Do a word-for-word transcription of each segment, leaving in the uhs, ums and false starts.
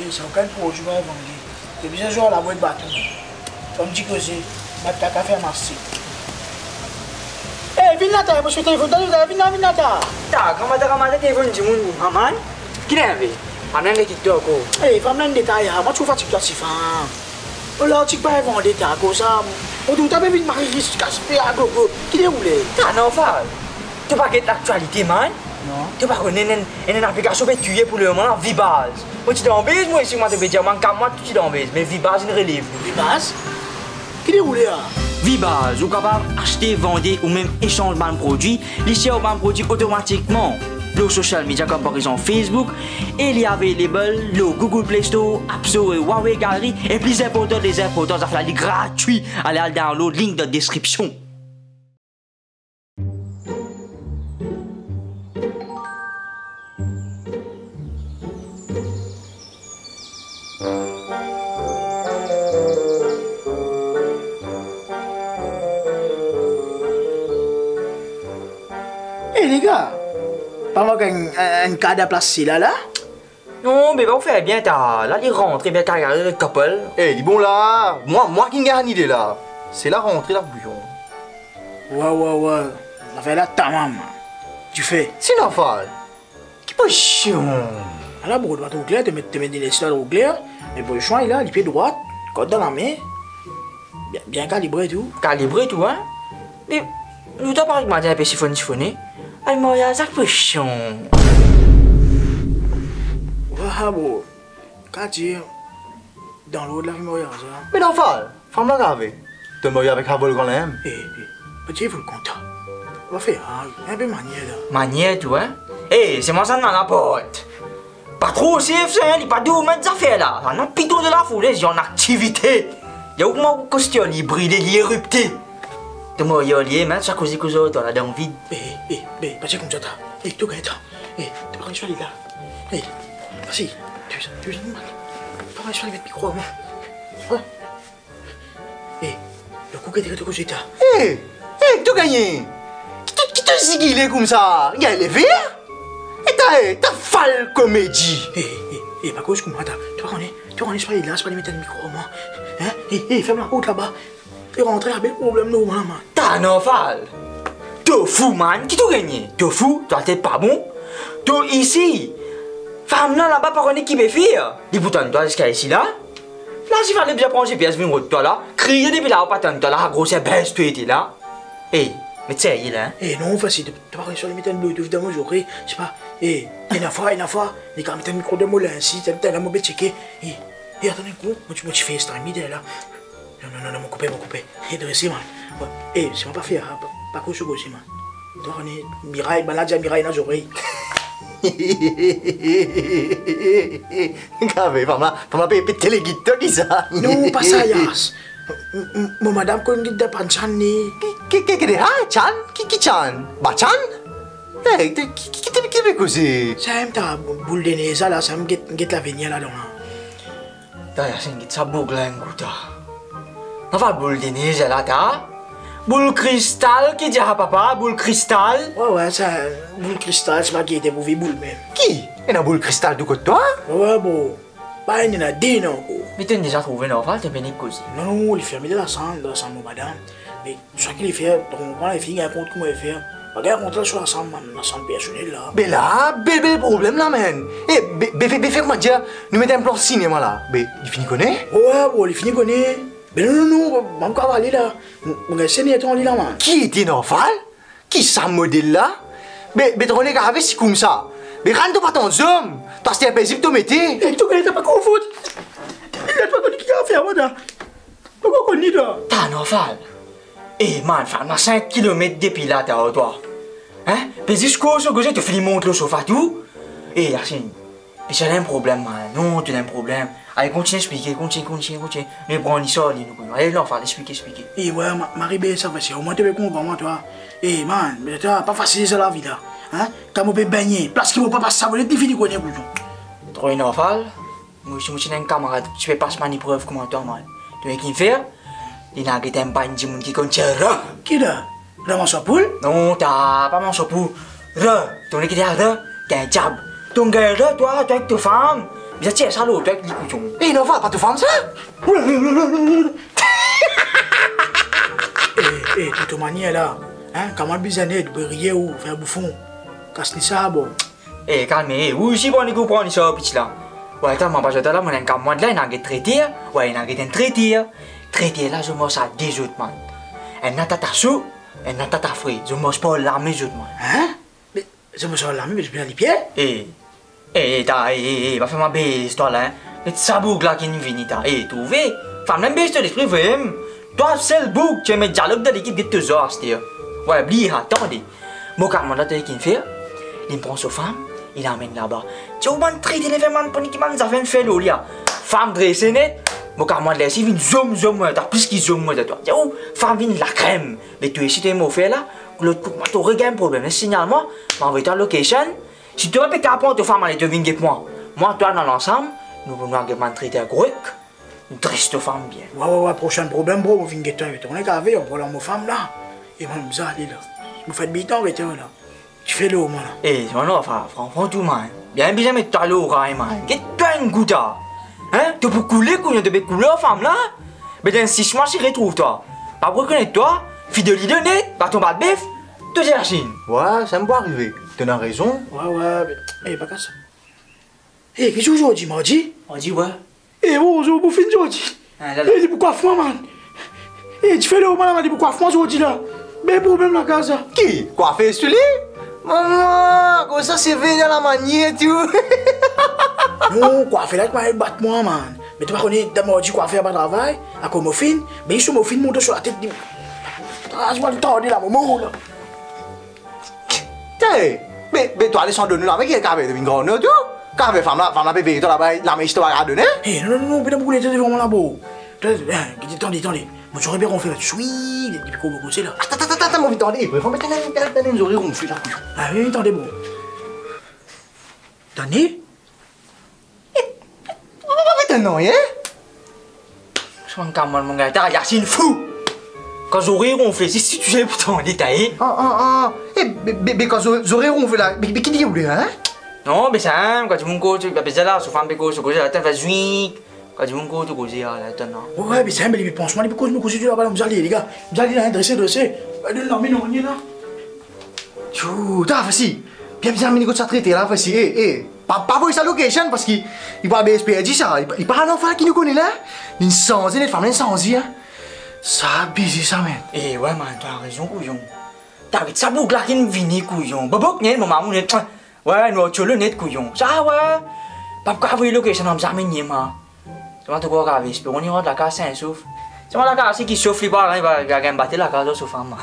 Sa okenn prodwi pa vande. Depi sa zwa labwet baton. Kom ti koze, bat kaka fer mase. Eh, vinn la, ta, mo ti pe telefone, ta, vinn la, vinn la, ta. Ta, kouma ta ramase telefone dimoun, aman? Ki lerve? Amen, le TikTok, oh. Eh, fam la, enn detay, ah, mo trouv fatig twa, ti fam. Oh la, ti pa vande, ta, kosa. Mo trouv ta pe vinn mari ris, kas pe a gogo. Ki deroule? Ta, non, fam. To pa get laktialite, man? Non. To pa konn enn, enn, enn aplikasion pe touye pou lemoman la, Vibaz. Mo ti dan biz, mo isi, mo to pe dir, man, kam mwa, to ti dan biz, me Vibaz inn relev li. Vibaz? Ki deroule la? Vibaz, ou kapav aste, vande ou mem esanz bann prodwi, li sir ou bann prodwi otomatikman lor social media, kom par exanp Facebook, e li available lor Google Play Store, App Store, Huawei Gallery, e pli inportan de zinportan, zafer la li gratwi. Ale al download, link dan deskripsion. Eh, lege, pa mank enn, enn, enn kad a plas sela la? Non, be, pa ou fer bien ta. La, li rantre, be, kare, kare, couple. Eh, li bon la. Mwa, mwa ki gagn lide la. Se la rantre la bouyon. Wa, wa, wa. Zafer la tamam. Dife. Ti nafal. Ki pozision? Ala, bro, to pa trouv kler, to met, to met linet la trouv kler. Me pozision la, li pie drwat, kort dan lame. Bien, bien kalibre tou. Kalibre tou, hein? Me, nou ta parey ki manz enn pe sifonn sifone. Ay, maryaz la, ki presion. Wa, bro. Ka dir, dan lord la, maryaz la. Me nafal, fam la gave. To marye avek sa volkan la, hein? Eh, eh, pa dir volkan ta. Va fer, ah, enn pe manier la. Manier tou, hein? Eh, se mwa sa, nou al laport. Pa tro sef sa, hein, li pa dormi zafer la. Sa, non, piton de lafoule, li an aktivite. Li a kouma koster, li brile, li eripte. To marye li, me sa koze koze to la dan vid. Eh, eh, eh, pa dir koumsa ta. Eh, to gagn tan. Eh, to pa konn swa li la. Eh, fasil. To, to, to, pa konn swa li met mikro, mwa. Wa. Eh, lo kou ki ete kote koze ta. Eh, eh, ki to gagne? Ki to, ki to zigile koumsa? Gagn leve? E ta, eh, ta fal komedi. Eh, eh, eh, pa koz koumsa ta. To pa kone, to pa kone, se pa li la, se pa li met enn mikro, mwa. Hein? Eh, eh, ferm laport laba. E rantre, la bel problem normal, man. Ta nafal. To fou, man, ki to gagne? To fou, to latet pa bon. To isi. Fam la laba pa kone ki pe fer. Li pou tann twa ziska isi la. La, si fale bizin pran G P S vinn rod twa la, kriye depi la, ou pa tann twa la, groser bens to ete la. Eh, met serye la, hein. Eh, non, fasil, to pa konn swa li met enn Bluetooth dan mo zorey, se pa, eh, ena fwa, ena fwa, li kapav met enn mikro dan mo linz, si, tann la mo pe tcheke. Eh, eh, atann enn kou, mo ti, mo ti FaceTime li la. Non, non, non, non, mo koupe, mo koupe. Eh, drese, man. Bon, eh, si mo pa fer, ah, pa, pa koz so koze, man. To kone, miray, bann la dir miray ena zorey. Kave, fam la, fam la pe, pe telegit to ki sa. Non, pa sa, Yas. M, m, mo madam konn git dan bann tyann li. Ki, ki, ki, ki de, ha, tyann? Ki, ki tyann? Ba tyann? Eh, ki, ki, ki, ki, ki pe koze? Sa enn ta boul de nez la, sa enn get, get lavenir ladan la. Ta, Yasin, get sa boug la enn kou ta. Nafal boul de nez la ta. Boul kristal, ki dir sa papa, boul kristal. Wi, wi, sa boul kristal, se pa ki ete pou vi boul mem. Ki? Ena boul kristal tou kot twa? Wi, wi, bro. Pa enn, ena de non ankor. Me to'nn deza trouve nafal, to pe nek koze. Non, non, li ferme dan lasanm, dan lasanm mo madam. Me Sa ki li fer, to konpran, li finn gagn kont kouma li fer. Pa gagn kont la, so lasanm, lasanm personel la. Be la, bel, bel problem la, man. Eh, be, be, be, be fer kouma dir, nou met enn plan sinema la. Be, li fini kone? Wi, bro, li fini kone. Be non, non, non, mo, mo kav ale la. Mo, mo gagn sene letan li la, man. Ki ete nafal? Ki sa model la? Be, be, to kone kave si koumsa. Be, rann to pa tann zom. To aste enn pe zip to mete. Eh, to kone ta pa konfort. Li la, to pa kone ki kav fer, mwa ta. Poko kone li la. Ta nafal. Eh, man, fam la sink kilomet depi la, ta, twa. Hein? Pe zis koz so koze, to fini mont lor sofa tou. Eh, Yasin, pe sa enn problem, man. Non, to ena enn problem. Ale, kontigne explike, kontigne, kontigne, kontigne. Nou pran lisar li, nou, ale, non, fal explike, explike. Eh, wi, ma, mari be sa fasil. Omwin to pe konpran mwa, twa. Eh, man, me twa, pa fasil sa lavi la. Hein? Kan mo pe bengne, plas ki mo pa pas savonet, li fini kone bouton. Tro nafal. Mo, si mo ti ena enn kamarad ki ti pe pas bann eprev kouma twa, man. To nek inn fer, li ena gete enn bann dimoun ki konn tir ra. Ki ra? Ra mars ar poul? Non, ta pa mars ar poul. Ra. To nek ete ra, gagn diab. To gagn ra, twa, twa ek to fam. Bizin tir sa lor twa ek li kouyon. Eh, non, va, pa to fam sa. Eh, eh, to, to manier la, hein, kouma bizin net, briye ou, fer boufon. Kas li sa, bon. Eh, kalme, eh, ou isi, bon, li konpran li sa, piti la. Wey, talman pa zot la, mo ena enn kamarad la, ena get treter, wey, ena get enn treter. Treter la, zot manz sa de zot, man. Enn la tata so, enn la tata fre, zot manz par lame zot, man. Hein? Me, zot manz par lame, me zot bizin lipie? Eh, eh, eh, ta, eh, eh, eh, pa fer mwa bes twa la, hein. Met sa boug la ki vini ta, eh, trouve. Fam la, bes to lespri, vremem. Twa sel boug, ti met dialog dan lekip, get to zar, aster. Wey, bliye sa, tande. Mo kamarad la, to ki fer, li pran so fam, li amenn laba. Ti ou bann treter, li fer bann, pran ki bann zafer fer lor li a. Fam drese net, mo kamarad la isi vinn zom, zom, ta plis ki zom, ta twa. Ti ou, fam vinn lakrem. Me to isi, to mo fer la, lot kout mwa, to regagn problem. Signal mwa, mo avoy twa location. Si to pa pe kapav pran to fam ale, to vinn get mwa. Mwa, twa, nou al ansam, nou, nou al get bann treter korek. Dres to fam bien. Wa, wa, wa, prosenn problem, bro, mo vinn get twa, mo retourn kave, mo pran mo fam la. E mwa, mo bizin ale la. Mo fer bitan, get twa la. Ti fer lor mwa la. Eh, non, non, fran-, fran-, fran tou, man. Bien, bizin met twa lor ray, man. Get twa enn kou ta. Hein? To pou koule, kouyon, to pe koule, fam la. Be dan sis mwa, si retrouv twa. Pa pou rekonet twa, fidel li done, baton bat bef, to dir Yasine. Wa, sa pou arive. To ena rezon. Wa, wa, be, eh, pa kas sa. Eh, ki zour zordi, mardi? Mardi, wi. Eh, bon, zour pou finn zordi. Ah, la, la. Eh, li pou kwaf mwa, man. Eh, ti fer lor mwa la, man, li pou kwaf mwa zordi la. Be problem lakaz la. Ki? Kwafer sou li? Mama, koumsa seve dan lamanie tou. Non, kwafer la, koumadir bat mwa, man. Me to pa kone, dan mardi kwafer pa travay, akoz mo finn, be li sou mo finn monte sou latet li. Ah, zot va tande la, mo mor la. Te, be, be twa, les donn nou lame, ki kaver to vinn gran nou tou. Kaver fam la, fam la pe veye twa laba, lame isi to pa done. Eh, non, non, non, non, pena pou koule devan mwa la, bro. Tande, tande, tande. Mo zore pe ronfle la, swi, depi kouma koze la. Atann, atann, atann, atann, mo vinn tande. Eh, vremem, atann, atann, atann, mo zore ronfle la. Ah, vinn tande, bro. Tande? Eh, pa, pa, pa, pa, non, hein? Sa bann kamarad, mo gete, ah, Yasine fou! Kan zore ronfle, si, si to ti pou tande, ta, eh? Ah, ah, ah. Eh, be, be, be, kan zo-, zore ronfle la, be, be, ki li oule, hein? Non, be sa, hein, kan dimoun koz, be, be, sa la, so fam pe koz, so koze la, ta fer zwink. Kan dimoun koz, to koze, ah, la, atann, non. Wi, wi, be sa, be, li pe pans mwa, li pe koz, nou koze, tou laba, nou bizin ale, lega. Bizin ale la, hein, drese, drese. Eh, donn lame, non, ni la. Tchou, ta, fasi. Bien, bien, vini kot sa treter la, fasi. Eh, eh. Pa, pa voy sa location, parski li pou al bes perdi sa. Li pa, li pa al anfan ki nou kone la. Li sanze, li fam, li sanze, hein. Sa bizin sa, man. Eh, wi, man, to ena rezon, kouyon. Tarit sa boug la ki vini, kouyon. Bobok net, mo mamoun net. Wi, nou tcholo net, kouyon. Sa, wi. Pa pou kav avoy location, nou bizin amenn li, man. Selman to krwar kav espere, nou rant lakaz sin souf. Selman lakaz ki sof, li pa, li pa, li pa gagn bate lakaz, so fam, man.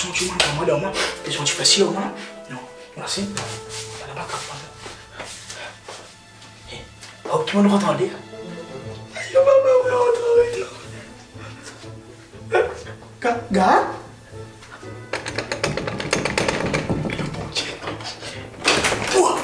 Santi mwa, mwa, dan mwa, santi fasi, mwa. Non, mersi. Ala pa kap, mwa. Eh, oh, ki mo tande? Ayo, mama, ou la antre la. Ga-, gard. Pwa!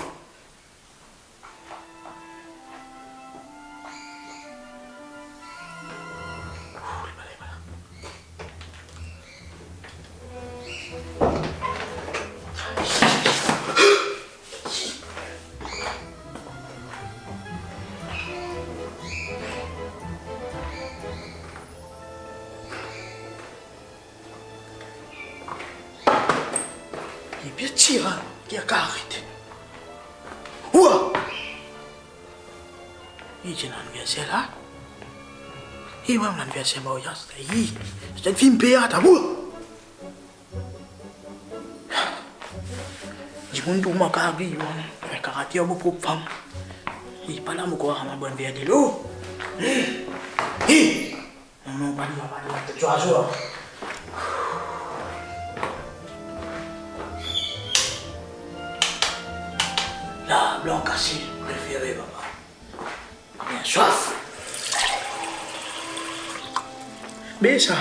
Li pe tir, ki a karet. Wa! Li ti ena laniverser la. Li mem laniverser maryaz la. Li, se finn pe ata, wa! Dimoun trouv mwa kari, mwa. Fer karate ar mo prop fam. Li pa la, mo krwar mo bann ver delo. Hey! Hey! Non, non, pa li, pa li, pa li. Zwazo, hein. La, blan kase, prefere, papa. Bien swaf. Be sa.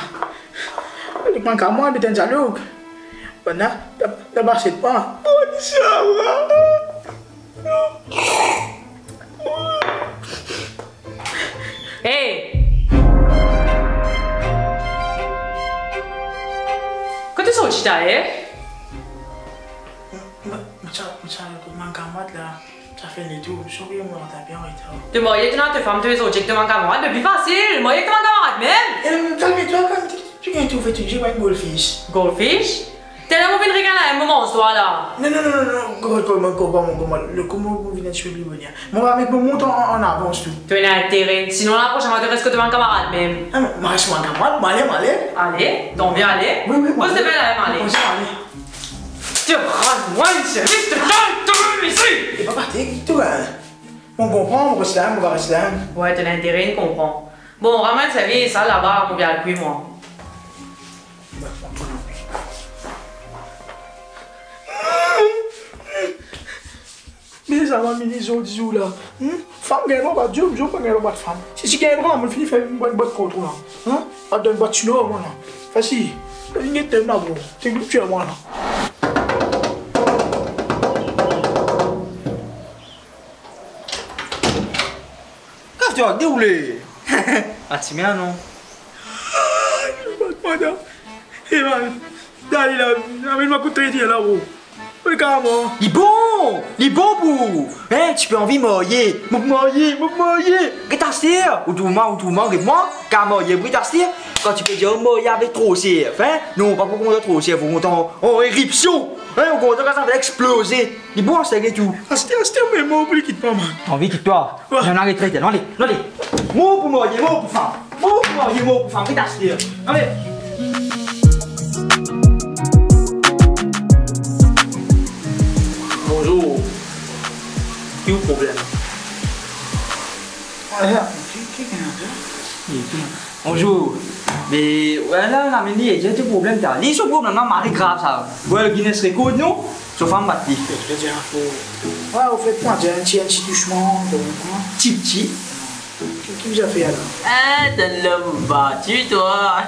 Nek mann kamwad, bitan dialog. Bann la, ta, ta baset pa. Bon, sa va. Hey! Kot to sorti taler? Mo, mo ti al, mo ti al kot bann kamarad la, ti al fer letour. Sorry, mo rann bien an retar. To marye, to ena to fam, to sorti ek to bann kamarad, me pli fasil, marye ek to bann kamarad mem. Eh, kalme twa, kalme twa. To gagn trouve tou, to gagn goldfish. Goldfish? Taler mo vinn regagn la, mo manz twa la. Non, non, non, non, non, konpran, konpran, konpran, konpran. Le kou mo, mo vinn enn tipe pli boner. Mo va met mo mont an, an, an avans tou. To ena intere, sinon lane prosenn, mo res kot bann kamarad mem. Ah, mo res kot bann kamarad, mo ale, mo ale. Ale, to anvi ale? Wi, wi, mo ale. Pos to bel ale, mo ale. Mo ale. To rann mwa servis, to rann, to rann isi. E papa, te, to, eh, mo konpran, mo res la, mo va res la. Wi, to ena intere, mo konpran. Bon, rann mwa servis, al laba, mo vinn al kwi mwa. Me sa, mami, li zordi zour la, hmm? Fam gagn drwa bat zom, zom pa gagn drwa bat fam. Si ti gagn drwa, mo fini fer enn bwat, bwat kont ou la, hmm? Pa donn bwat sino mwa la. Fasi, vinn get twa la, bro. Ti group tir mwa la. Kas twa, deroule. Atime la, non. Madanm. Eh, man. Dali la, amenn mwa kot to ete la, bro. Wi, kareman. Li bon, li bon pou ou. Hein, ti pe anvi marye. Mo pou marye, mo pou marye. Get aster, ou trouv mwa, ou trouv mwa, get mwa. Kapav marye, wi, aster. Kan ti pe dir ou marye avek tro sef, hein? Non, pa pou kontan tro sef, pou kontan an eripsion. Hein, ou kontan kan sa pe exploze. Li bon, aster, get ou. Aster, aster, me mo pou li kit mwa, man. Anvi kit twa? Wi. Non, non, ale, ale, ale. Mo pou marye, mo pou fam. Mo pou marye, mo pou fam, get aster. Ale. Bonzour. Ki ou problem? Ah, ki, ki, ki, ki? Bonzour. Me, wi, la, la, me li, li ti problem ta. Li, so problem la, mari grav sa. Wi, Guinness Record, non? So fam bat li. Yo, yo, dir, fo. Wi, anfet, mwa, dir, enn ti, enn ti dousman, donk, hein. Ti, ti. Ki, ki bizin fer la? Eh, to love bati, twa.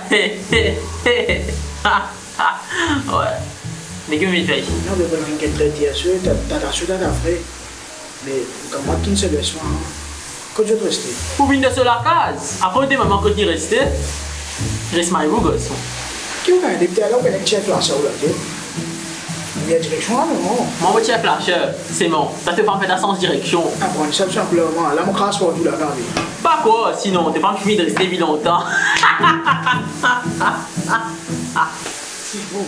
Wi. Me ki mo vinn fer isi? Non, me vremem, get tre dir, so, ta, ta, ta, so, ta, ta fre. Me, kamarad, kinn sel res mwa, hein. Kot zot reste? Pou vinn dan so lakaz. Apre ou demann mwa kot li reste. Res may ou, garson. Ki ou gagn depi taler la, ou gagn enn ti flash ou latet? Ou gagn direksion la, non? Mwa, mo ti flash, se bon. Sa to fam fer ta sanz direksion. Ah, bon, sa, sinpleman. La, mo kras partou la, gade. Pa krwar, sinon, to fam finn reste depi lontan. Se bon.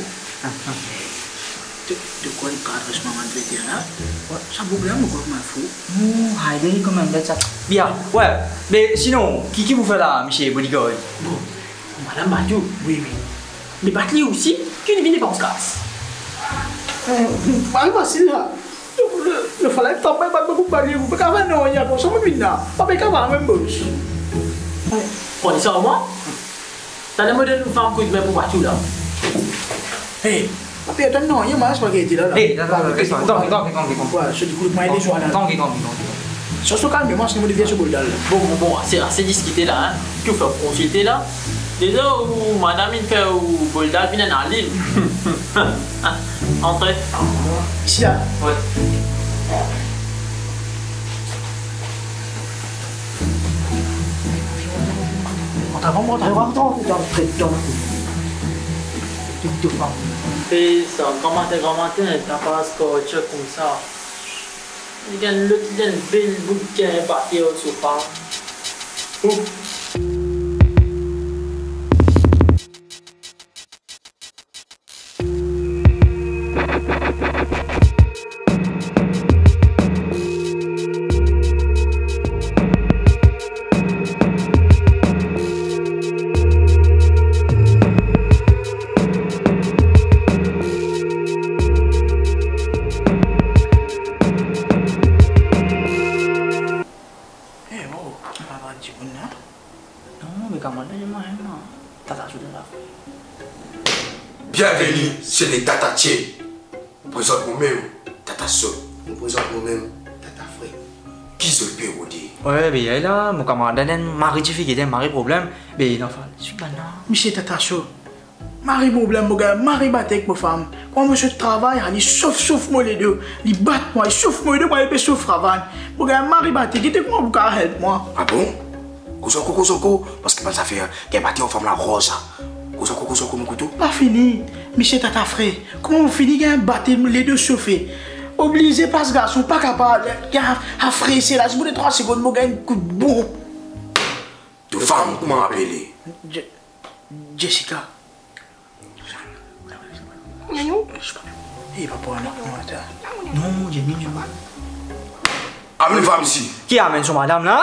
De, de kwa li gard res mwa, man, vete la? Wi. Sa boug la, mo krwar kouma fou. Non, Hayder, li kouma enn bet sa. Bien, wi. Me sinon, ki, ki pou fer la, misie bodyguard? Bon, madam bat ou? Wi, wi. Me bat li osi, ki li vinn depans kas? Eh, mari fasil la. Le, le, le fala, tanp bat mo pou bat li, pou kapav nanye, koumsa mo vinn la. Pa pe kapav mem, bos. Pran li sa, mwa. Taler mo donn ou fam koudme pou bat ou la. Hey, pa pe atann nanye, mwa, sa pa gete la, la. Hey, atann, atann, atann, atann, atann, atann. Wi, so dikou, mwa, li zwa la. Atann, atann, atann. Sa, so kalme mwa, sinon mo devir so boldal la. Bon, bon, bon, ase, ase diskite la, hein. Ki ou fer, konsilte la? Deza ou madam inn fer ou boldal vinn enn alim. Antre. Isi la? Wi. Antre, antre, antre, antre, antre, antre. Pe sa, gramatin, gramatin, ta pas kaoutchou koumsa. Li gagn lot, li gagn bel bout kin bate ar sofa. Ouf. Eh, oh, pa bann dimoun la. Non, me kamarad la, mo enn, Tata Soda la. Bienveni, se le Tata Che. Mo prezant momem, Tata So. Mo prezant momem, Tata Fre. Ki zot pe rode? Wi, be, la, mo kamarad la, enn mari difikilte, enn mari problem. Be, li anfas, swiv bann la. Misie Tata So. Mari problem, mo gagn mari bate ek mo fam. Kan mo sot travay, ah, li souf, souf mo ledo. Li bat mwa, li souf mo ledo, mwa li pe souf ravann. Mo gagn mari bate, gete kouma ou kapav help mwa. Ah bon? Koz ankor, koz ankor, paski bann zafer, gagn bate ar fam la roz sa. Koz ankor, koz ankor, mo kout ou. Pa fini, misie tata fre. Kouma ou fini gagn bate, lede sofe. Oblize pas garson, pa kapav. Gagn afrese la, si mo de trwa segonn, mo gagn kout boum. To fam kouma apele? Je-, Jessica. Nyanyo? Eh, pa pou, non, non, atann. Non, Jimmy, non. Amenn fam isi. Ki amenn so madam la?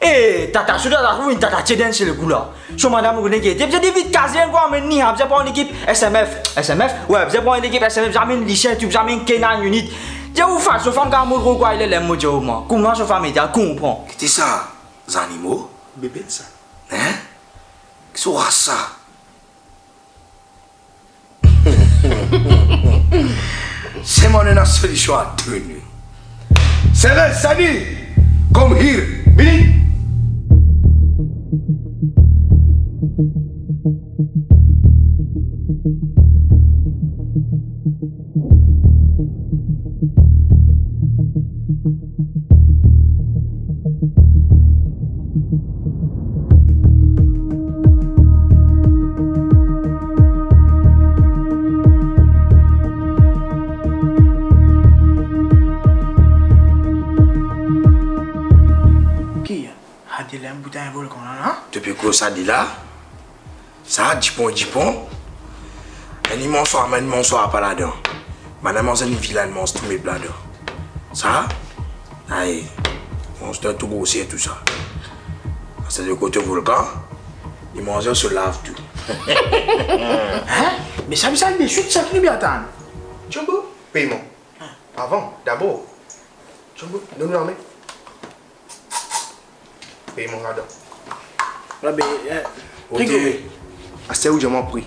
Eh, tata, so tata, trouv enn tata tie dan se lekou la. So madam, ou kone ki ete, bizin vit kaz li, amenn li, bizin pran enn ekip S M F, S M F, wi, bizin pran enn ekip S M F, bizin amenn lisien tou, bizin amenn Kenan Unit. Dir ou fam, so fam kapav mont rod kwa, li lem mo dir ou mwa. Kouma so fam ete, al konpran. Ki ti sa? Zanimo? Bebe sa. Hein? Ki so ras sa? Sel mwa ena solision a donn ou. Sere, Sani, come here, vini. Ki? Adela, enn bout enn volkan la, la? To pe koz sa de la? Sa, dipon, dipon. Enn imans swa, enn imans swa pa ladan. Bann imans enn vilin, enn imans tou meb ladan. Sa, ay, imans dan tou groser tou sa. Sa de kote volkan, li manz so lav tou. Hein? Me sa, me sa, de swit sa ki nou bien atann. Jumbo, peyman. Avan, dabor. Jumbo, donn nou lame. Peyman ladan. La be, eh, pri kobe? Aster ou dir mwa pri.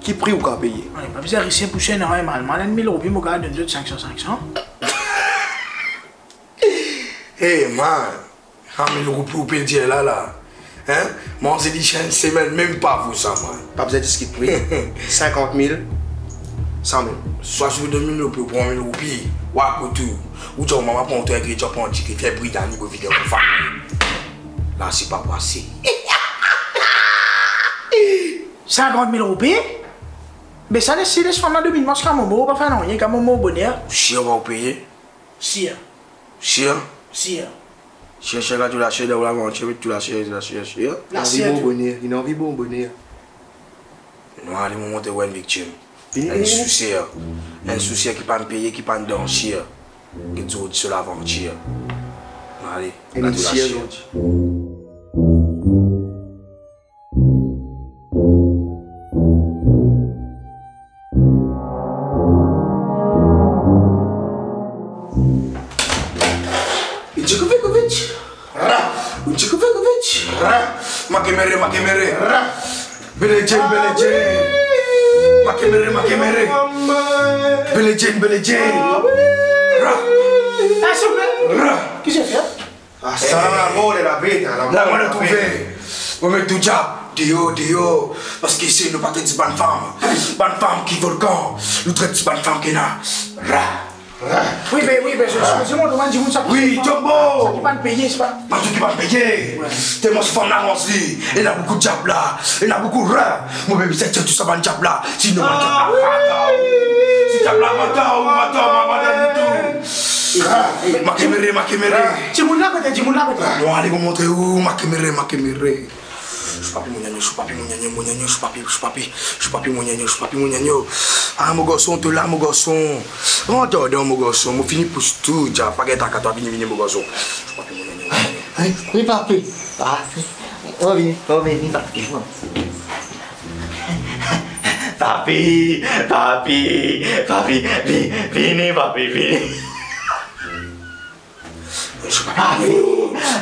Ki pri ou kapav peye? Wi, pa bizin ris pou sa, non, mal, mal, enn mil roupi, mo kapav donn zot sink san, sink san. Hey, man, enn mil roupi ou pe dir la, la. Hein? Manze li enn semenn, mem pa pou sa, man. Pa bizin diskit pri. Sinkant mil, san mil. Swa si ou donn mil roupi, ou pran mil roupi. Wa kout ou. Ou dir mama pran twa ingredian, pran diri, fer bri dan ni, bo vide ou fami. La, se pa pou ase. Sinkant mil roupi? Me sa, les, les fam la dominn mwa, kan mo mor, pa fer nanye, kan mo mor boner. Sir ou peye? Sir. Sir? Sir. Sir, sir, la tou la sir, dan ou lavantir, met tou la sir, la sir, sir. La sir tou. Li anvi bon boner, li anvi bon boner. Nou ale, mo montre ou enn viktim. Vini, vini, vini. Enn souser, enn souser ki pa'nn peye, ki pa'nn dan sir. Ki zordi so lavantir. Nou ale, la tou la sir. Enn sir zordi. Ra! Ra! Makemere, makemere! Ra! Bele djeng, bele djeng! Makemere, makemere! Bele djeng, bele djeng! Ra! Ah, souple! Ra! Ki sa fer? Ah, sa, lamor de la bete, hein, lamor de la bete. La, mo trouve. Mo met tou diab deor, deor. Paski si nou pa tret bann fam, bann fam ki volkan, nou tret bann fam ki ena. Ra, ra. Wi, be, wi, be, se, se, se, mo demann dimoun sa. Wi, Jumbo. Sa ki pa'nn peye, se pa. Bann ki pa'nn peye. Wi. Telman so fam la rans li, ena boukou diab la, ena boukou ra. Mo pe bizin tir tou sa bann diab la. Sinon, bann diab la, wi, ata ou. Si diab la, ata ou, ata ou, mama dan nou tou. Makemere, makemere. Dimoun la kote, dimoun la kote? Nou ale, mo montre ou, makemere, makemere. Choupapi mo gnagno, choupapi mo gnagno, mo gnagno, choupapi, choupapi, choupapi mo gnagno, choupapi mo gnagno. Ah, mo garson, to la, mo garson. Rant andan, mo garson, mo fini pous tou, diab, pa gagn traka, twa vini, vini, mo garson. Choupapi mo gnagno, mo gnagno. Wi, papi. Papi. Oh, vini, oh, vini, papi. Papi, papi, papi, vi-, vini, papi, vini. Papi,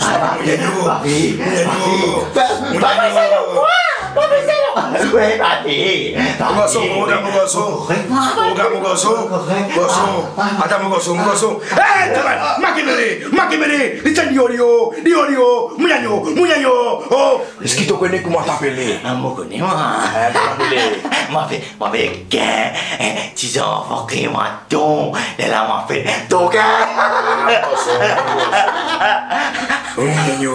papi, papi, papi, papi, sa non, kwa? Papi, sa non. Wi, papi. Mo garson, regarde mo garson. Regarde mo garson. Garson. Atann mo garson, mo garson. Hey, makemere, makemere. Li ti deor, deor, deor, deor. Mo gnagno, mo gnagno. Oh. Eski to kone kouma to apele? Ah, mo kone mwa. Eh, kouma to apele? Mo apel, mo apel Ken. Eh, ti zanfan kriye mwa Ton. Lerla mo apel Tonkin. Ah, mo garson, mo garson. Oh, mo gnagno.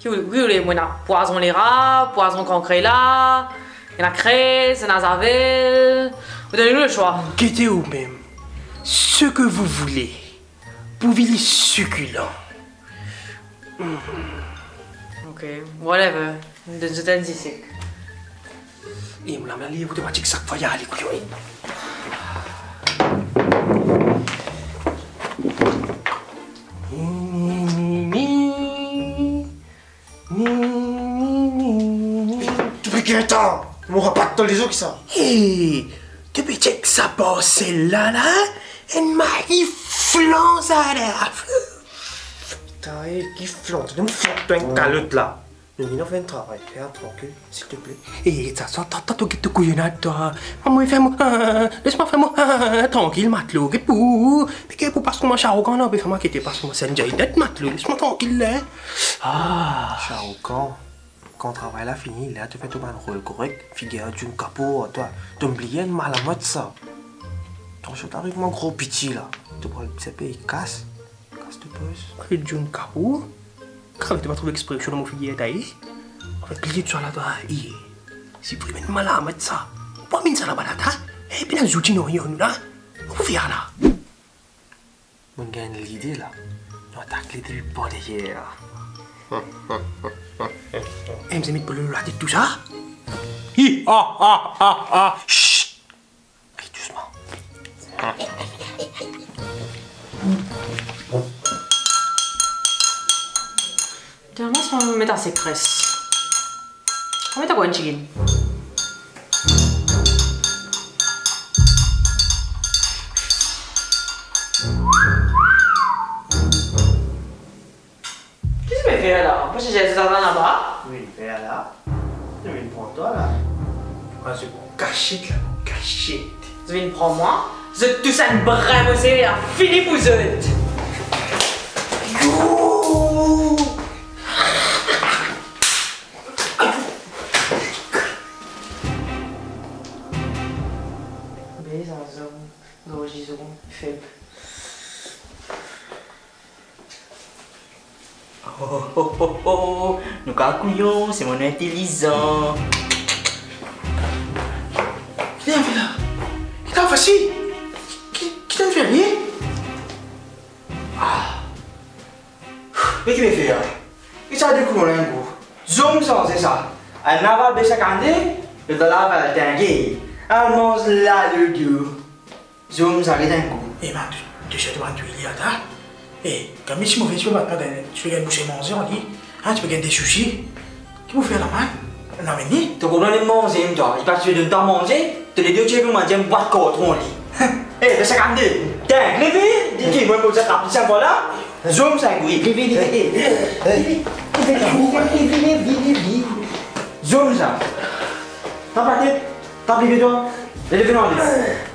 Ki ou, ki ou le, mo ena pwazon lera, pwazon kankrela, ena krez, ena zavel. Ou donn nou le swa. Gete oumem, ce que vous voulez, pourvu li sikilan. Ok, whatever. Donn zot enn ti sek. E mo lame li otomatik sak fwa li ale, kouyon. Ni, ni, ni, ni. Ni, ni, ni, ni. To pe gete, mo rapat dan lezo ki sa. E, to pe chek sa parsel la, la, enn mari flan sa la. Putain, e, ki flan? To donn flan, to enn kalot la. Nou vinn fer enn travay, fer trankil, silteple. E, sa, sa, ta, ta, to get to kouyonad, twa. Mwa, fer mwa, ah, les mwa fer mwa, ah, trankil, matlo, get pou, pe get pou pas kouma Shah Rukh Khan, non, pe fer mwa kete pas kouma Sanjay Dutt, matlo, les mwa trankil, la. Ah. Shah Rukh Khan, kan travay la fini, la, to fer to bann rol korek, figir June Kapoor, twa. To bliye enn malamot sa. Kan sa ariv mwa gro piti la, to pran se pe kas. Kas to poz. Ki June Kapoor? Kapoor, to pa trouv expresion dan mo figir, ta, e? Anfet, pliye to la, twa, e. Si vremem malamot sa, ou pa amenn sa laba la, ta? E, pena zouti nou, nou la. Ou pou fer la. Mo gagn lide la. Nou atak li depi par deryer. E, mo met pou latet tou sa. Hi, ha, ha, ha, ha. Shh. Ri dousman. Normalman, si mo met ase kres. Konbien to pran enn chicken? Ki to pe fer la? Pou se zet sa laba? Ki to vinn fer la? Ki to vinn pran twa la? Mwa, zot kasiet la, kasiet. Zot vinn pran mwa? Zot tous enn brin mo sere, la fini pou zot. Yo! Be sa zom, gorz zom, feb. Oh, oh, oh, oh. Nou kav kouyon, se mo intelizan. Ki to fer la? Ki to fer la? Ki, ki to fer la? Ah. Me ki mo fer la? Ki sa de koulor lingou? Zom sanze sa. Al nava be sakande, le dala va tange. Al manz la le dou. Zom sa, get enn kou. E man, to, to sirtou bann twil li, ata. E, kan mesi move, ti pe bat mwa dan, ti pe gagn bouse manze, on li. Hein, ti pe gagn de sousi. Ki pou fer la, man? Non, me ni. To konpran li manze, twa. Li pa ti pe donn twa manze. To le de, ti pe manz enn bwat kartron, li. E, be sakande. Tank, leve, di ki, mwa, mo sa trap li, sa, vwala. Zom sa, wi, leve, leve, leve. Leve, leve, leve, leve, leve. Zom sa. Trap latet, trap leve twa. Leve, leve, leve.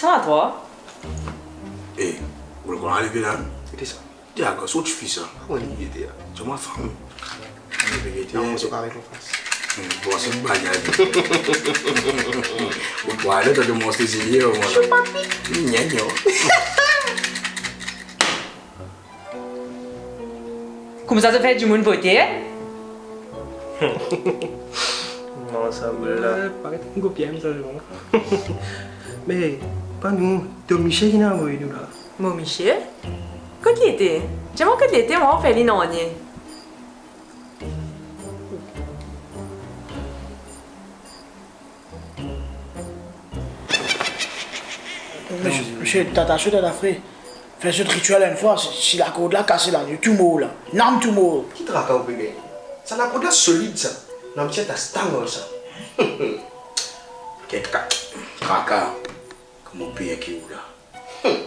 Sa va, twa? E, ou konn ale vila? Ki sa? Ti akoz so tifi sa? Wi. Li ete la. Ti mo fam. Non, mo so kare mo fas. Hmm, bon, se bagay. Ou krwar le to manz tes zile, mwa. Chou papi. Nyenyen. Koumsa to fer dimoun vote? Non, sa boul la. Eh, paret enn kopie sa, non? Me, pa nou, to misie ki inn avoy nou la. Mo misie? Kot li ete? Dir mwa kot li ete, mwa fer li nanye. Misie, misie, tata so, tata fre. Fer zot ritiel enn fwa, si, si lakord la kase la, nou tou mor la. Nam tou mor. Ki traka ou pe gagne? Sa lakord la solid sa. Nam ti ata stang sa. Kek traka. Kouma ou pe enki ou la? Hmm.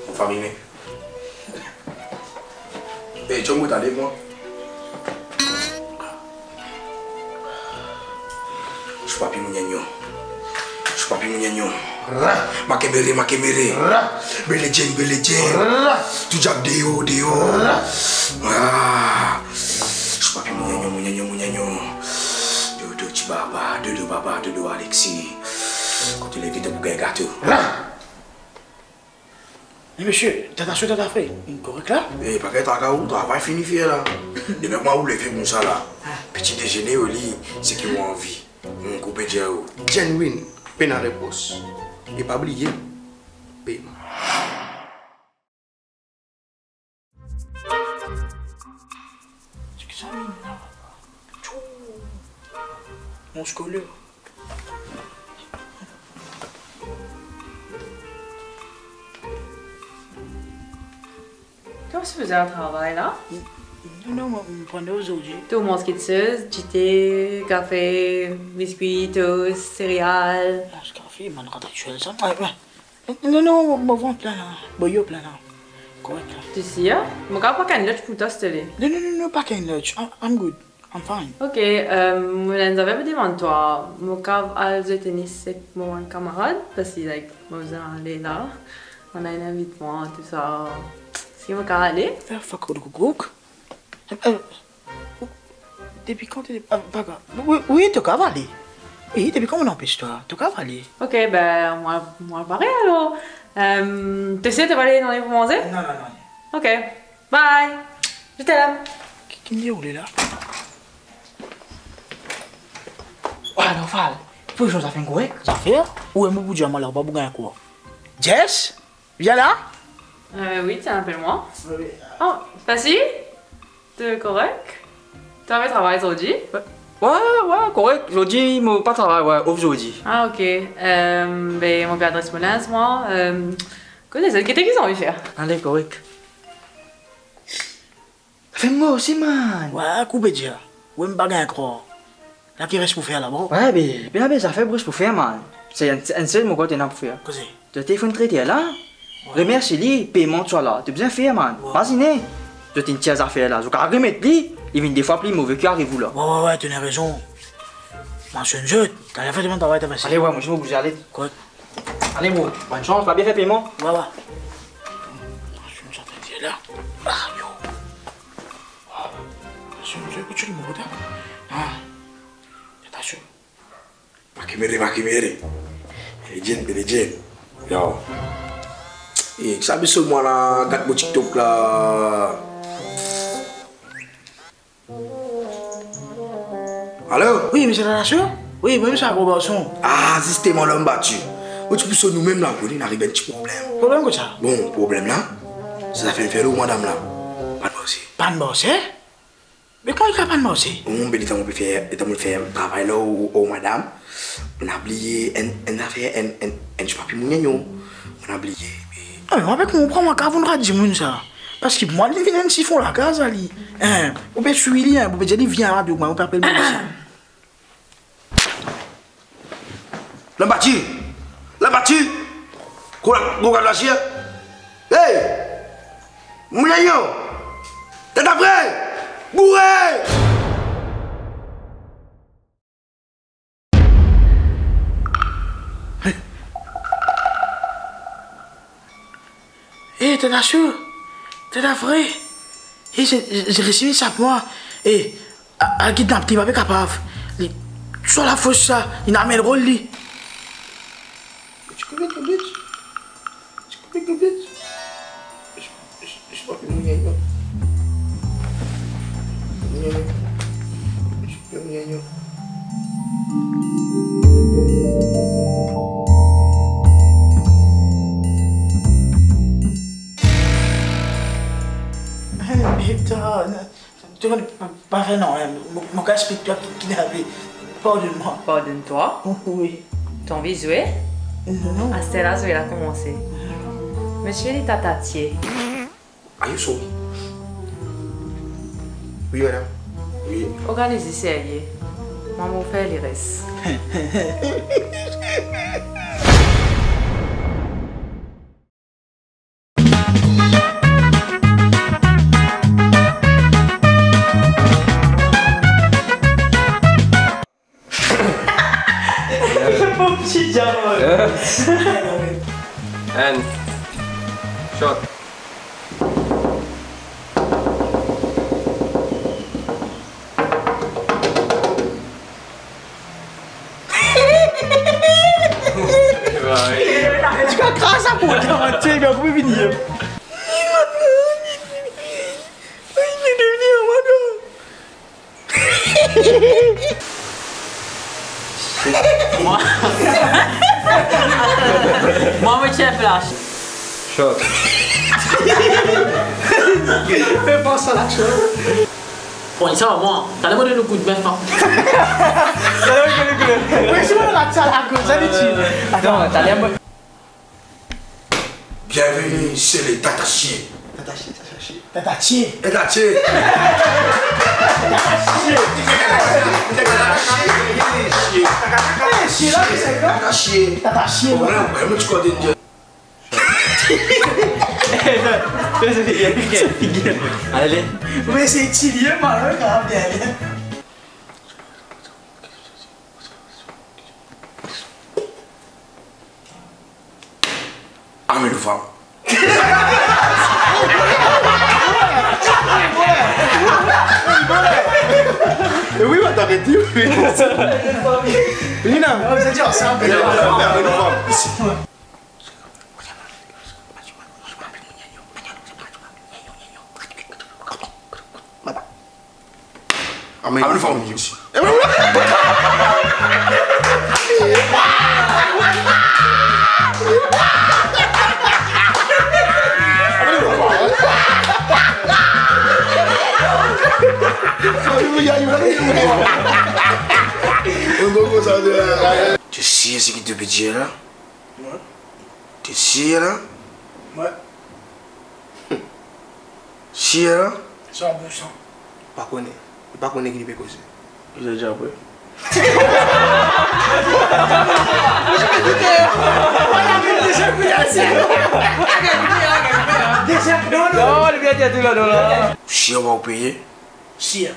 Mo fami, me. Eh, John, mo tande mwa. Chou papi mo nyenyen. Chou papi mo nyenyen. Ra. Makemere, makemere. Ra. Beledjenn, beledjenn. Ra. Tou diab deor, deor. Ra. Ah. Zis pa pi mounenyo, mounenyo, mounenyo. Dodo ti baba, dodo baba, dodo Alexis. Kot leve to pou gagn gato. Ra. Me misie, Tata Sou, Tata Fre, inn korek la? Eh, pa gagn traka, ou travay fini fer la. Depi mwa ou leve koumsa la. Ah. Peti dezene, ou li, seki ou anvi. Mon koupe dir ou. Genuine, pena repros. E pa bliye, peyman. Seki sa, minn? Tchou. Mon skoler. To sipoze al travay la? Non, non, mo, mo pran off zordi. To manz kiksoz, dite, kafe, biskwi, toast, sereal? Manz kafe, mo rant sel sa. Wi, wi. Non, non, mo, mo vant plin la. Boyo plin la. Korek la. To sir? Mo kapav pa gagn lunch pou twa, silteple? Non, non, non, non, pa gagn lunch. I'm, I'm good. I'm fine. Ok, euh, mo ena enn zafer pou demann twa. Mo kapav al zwe tenis ek mo bann kamarad? Paski, like, mo bizin ale la. Mo ena enn invitman, tou sa. Si mo kapav ale? Eh, fuck, kokouk. Eh, eh, depi kan to, ah, pa grav. Wi, wi, to kapav ale. Wi, depi kan mo anpes twa? To kapav ale. Ok, be, mo, mo pare alor. Euh, to sir to pa ale dan li pou manze? Non, non, non. Ok. Bye. Je t'aime. Ki, ki li oule la? Alor, Val, fok nou fer enn zafer korek. Zafer? Ou e mo pou dir mwa la, ou pa pou gagn krwar. Jess, vinn la. Euh, wi, tiens, appelle-moi. Wi, wi. Oh, Passy? To korek? To ena travay zordi? Wi, wi, korek. Zordi, mo pa travay, wi, off zordi. Ah, ok. Euh, be, mo pe adres mo linz, mwa. Euh, kote sa, ki to anvi fer? Ale, korek. Fer mwa osi, man. Wi, koupe dir. Wi, mo pa gagn krwar. La ki res pou fer la, bro? Wi, be, be, be, zafer res pou fer, man. Se enn, enn sel mo kot ena pou fer. Koze? To telefone treter la, remersie li, peyman tou sa la. To bizin fer, man. Wi. Mazinn, to inn tir zafer la. Zot kapav remet li, li vinn de fwa pli move ki ariv ou la. Wi, wi, wi, to ena rezon. Mo sonn zot, to ale fer to bann travay, to Passy. Ale, wi, mo, mo bouze, ale. Kot? Ale, bro, bonn sans, pa bliye fer peyman. Wi, wi. Mo sonn zot la. Ah, yo. Mo sonn zot, kot to ena mo kot la? Ah. Atansion. Makemere, makemere. Beledjenn, beledjenn. Yo. Eh, ki sa bizin mwa la, gard mo TikTok la. Alo? Wi, misie Tata Sou? Wi, mwa mem sa, gro garson. Ah, zisteman, Lom Bati. Mo ti pou sonn ou mem la, ou kone, inn ariv enn ti problem. Problem kouma sa? Bon, problem la, sa zafer fer lor madam la. Pa'nn marse. Pa'nn marse? Me kouma li kapav pa'nn marse? Bon, be, letan mo pe fer, letan mo fer travay la lor, lor madam, mo inn bliye enn, enn zafer, enn, enn, enn ti papye mo gagn, mo inn bliye, me... Ah, me mo pa pe konpran, mwa, kouma ou kapav dir dimoun sa. Paski mwa, li vinn enn sifon lakaz la, li. Hein, ou pe swiv li, hein, ou pe dir li vinn radio, mwa, ou pe apel mwa isi. Lom Bati! Lom Bati! Kouma, kouma la, sir? Hey! Mo gagn! Tata Fre! Boure! Eh, Tata Sou, Tata Fre. Eh, se, se, se resi sa pou mwa. Eh, a, a, kidnap li, pa pe kapav. Li, sa lafos sa, li ena mem rol li. Ti koupik, koupik. Ti koupik, koupik. Zis, zis, zis pa finn gagn, non. Finn gagn. Zis pa finn gagn, non. Hey, Victor, non. To pa, pa fer non, hein. Mo, mo kapav explik twa ki, ki inn arive. Pardonn mwa. Pardonn twa? Wi. To anvi zwe? Non. Aster la, zwe la koumanse. Misie, li tata tie. Are you sorry? Wi, madam. Wi. Organiz li serye. Mwa, mo fer li res. Pauvre petit diamant. And shot. Ti kraz sa pou mwa, ti bien koupe vini. Mwa, mwa, mo ti flash. Shot. Fè pa sa la, shot. Bon, sa va, mwa. Taler mo donn ou koudme, an. Taler mo donn ou koudme. Wi, si mo rat sa la, koz sa, li ti. Atann, taler mo Bienvenue chez les Tatachiens. Tatachiens, Tatachiens. Tatachiens. Tatachiens. Tatachiens. Tatachiens. Eh, chien la, c'est ça. Tatachiens. Tatachiens. Voilà, vraiment, tu crois de Dieu. Allez. Mais c'est Chilien, malin, quand même, bien. Amenn ou fam. E wi, mwa, t'aurais dit, wi. Vini la. Non, c'est dur, c'est un peu dur. Amenn ou fam. Amenn. Amenn fam. To sir seki to pe dir la? Wi. To sir la? Wi. Sir la? San pour san. Pa kone. Li pa kone ki li pe koze. Ki sa dir apre? Non, li vinn dir tou la, non, la. Sir ou peye? Sir.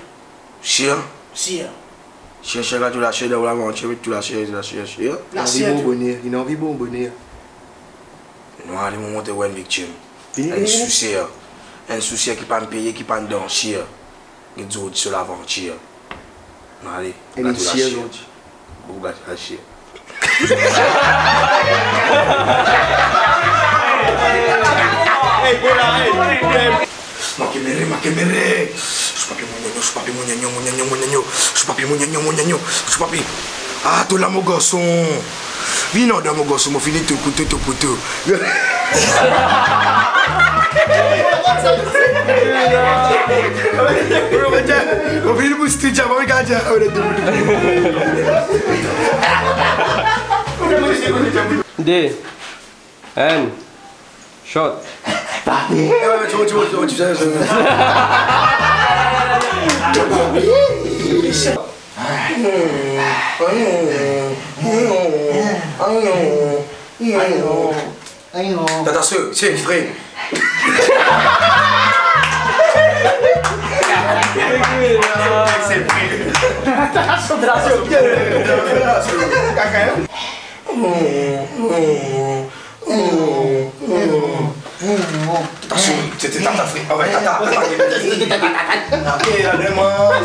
Sir? Sir. Sir, sir, la tou la sir, dan ou lavantir, met tou la sir, la sir, sir. La sir. Anvi bonbone, li anvi bonbone. Nou ale, mo montre ou enn viktim. Enn souser. Enn souser ki pa'nn peye, ki pa'nn dan sir. Get zordi so lavantir. Nou ale. Enn sir zordi. Ou gat la sir. Makemere, makemere. Soupapi mo gnagno, soupapi mo gnagno, mo gnagno, mo gnagno. Soupapi mo gnagno, mo gnagno. Soupapi. Ah, to la mo garson. Vinn andan mo garson, mo fini to pou to, to pou to. Mo fini pou studio, mo gard. De. Enn. Shot. Tata, se, se fre. Atansion, se ti tata fre. Ah ouais, tata, tata. Ok, la demann.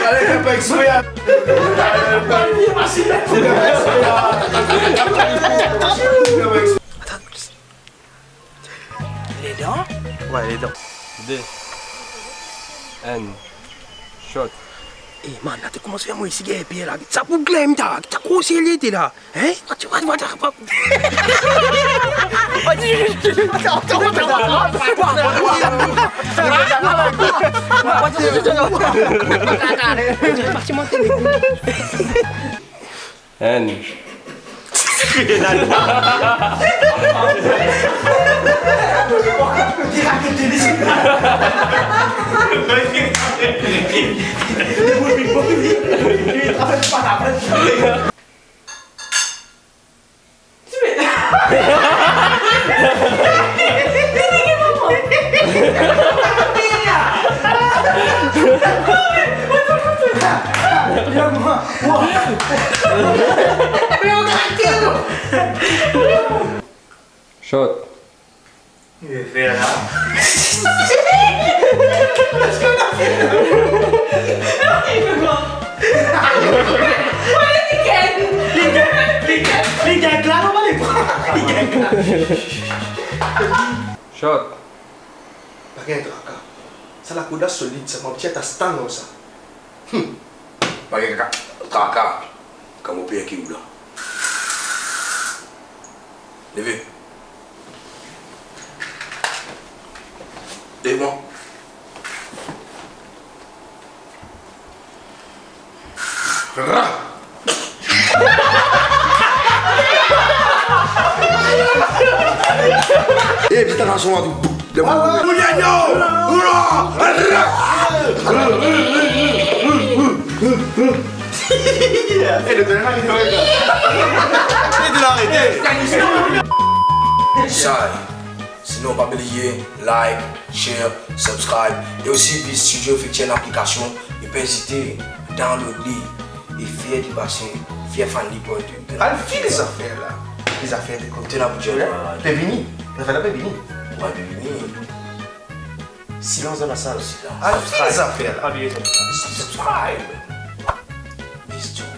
Ale, fè pa ekspre, a. Atann. Ledan? Wi, ledan. De. Enn. Shot. Eh, man, la to koumans fer mwa isi gagn pir la. Sa pou glam ta, ta konseye li ete la. Hein? What, what, what, what? Enn. Shot. Li pe fer la. Li gagn, li gagn, li gagn la, non, li pran. Li gagn la. Shot. Pa gagn traka. Sa lakoud la solid, sa, mo ti atas tann sa. Hmm. Pa gagn traka. Traka. Kan mo pe ek ou la. Leve. Leve mwa. Ra! Eh, ti atansion la tou. Ra! Ra! Eh, li ena arete. Li ena arete. Sa, sinon pa bliye like, share, subscribe. E osi, Biz Studio finn tir enn aplikasion, e pa ezite, download li, e fer li pase, fer fann li partou. Al fini zafer la. Li zafer de kot. Te la pou dir, hein? Pe vini. Zafer la pe vini. Wi, pe vini. Silans dan lasal. Silans. Al fini zafer la. Pa bliye subscribe. Subscribe. Biz Studio.